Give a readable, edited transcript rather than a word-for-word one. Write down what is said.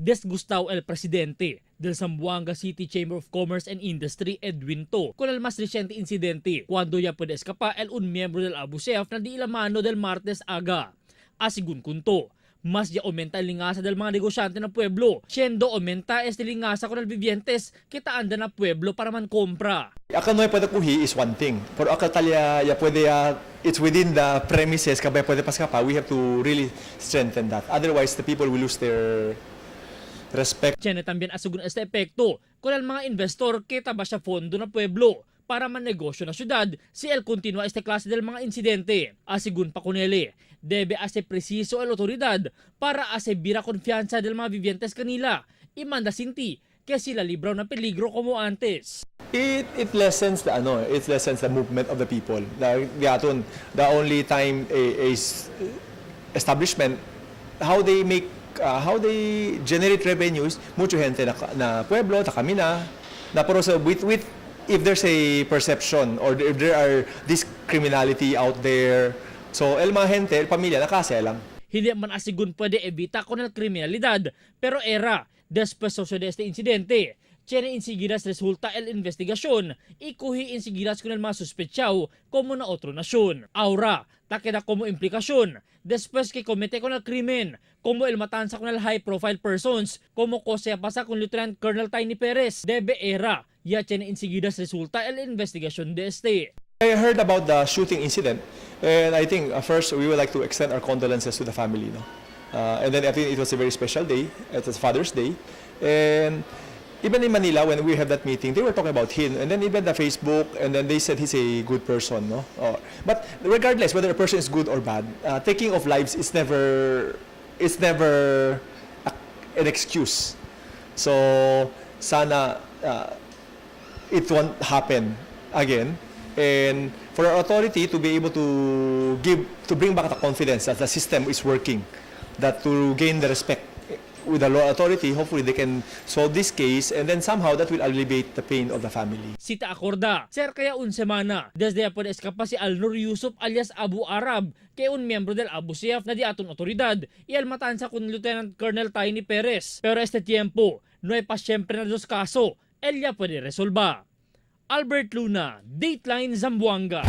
Desgustado el presidente del Zamboanga City Chamber of Commerce and Industry, Edwin To, con el más reciente incidente, cuando ya puede escapar el un miembro del Abu Sayyaf na di mano del martes aga. Asigun kunto, mas ya aumenta el lingasa del mga negosyante ng pueblo, siendo aumenta este lingasa con el vivientes que anda na pueblo para man compra. Acá no puede kuhi is one thing. Pero acá talia ya puede ya, it's within the premises kabay puede pascapa. We have to really strengthen that. Otherwise, the people will lose their respect. Tiene también asegun este epekto con el mga investor que taba siya fondo na pueblo para man negosyo na syudad si el continua este klase del mga insidente. Asigun pa kunele, debe hace preciso el otoridad para hace bira confianza del mga vivientes kanila y manda sinti que sila libraw na peligro como antes. It lessens the ano, it lessens the movement of the people. The aton, the only time a establishment how they make how they generate revenues, mucho gente na pueblo, ta camina, na pero sa with if there's a perception or if there are this criminality out there, so el mga gente, el pamilya, nakasya lang. Hindi man asigun pwede evita con el kriminalidad, pero era, después sucede este incidente, tiene insigiras resulta el investigación y kuhi insigiras con el más sospechado como na otro nasyon. Ahora, ta queda como implicación, después que comete con el crimen, como el matanza con el high profile persons, como cosa pasa con Lieutenant Colonel Tiny Perez, debe era, ya tiene insigiras resulta el investigación de este. I heard about the shooting incident, and I think first we would like to extend our condolences to the family. No? And then I think it was a very special day. It was Father's Day. And even in Manila, when we had that meeting, they were talking about him. And then even the Facebook, and then they said he's a good person. No? But regardless whether a person is good or bad, taking of lives is never, it's never an excuse. So sana it won't happen again. And for our authority to be able to bring back the confidence that the system is working, that to gain the respect with the law authority, hopefully they can solve this case and then somehow that will alleviate the pain of the family. Sita acorda, cerca ya un semana, desde ya puede escapar si Alnur Yusuf alias Abu Arab, que un miembro del Abu Sayyaf na di aton otoridad, y el matanza con Lieutenant Colonel Tiny Perez. Pero este tiempo, no hay pa siyempre na dos kaso, él ya puede resolver. Albert Luna, Dateline Zamboanga.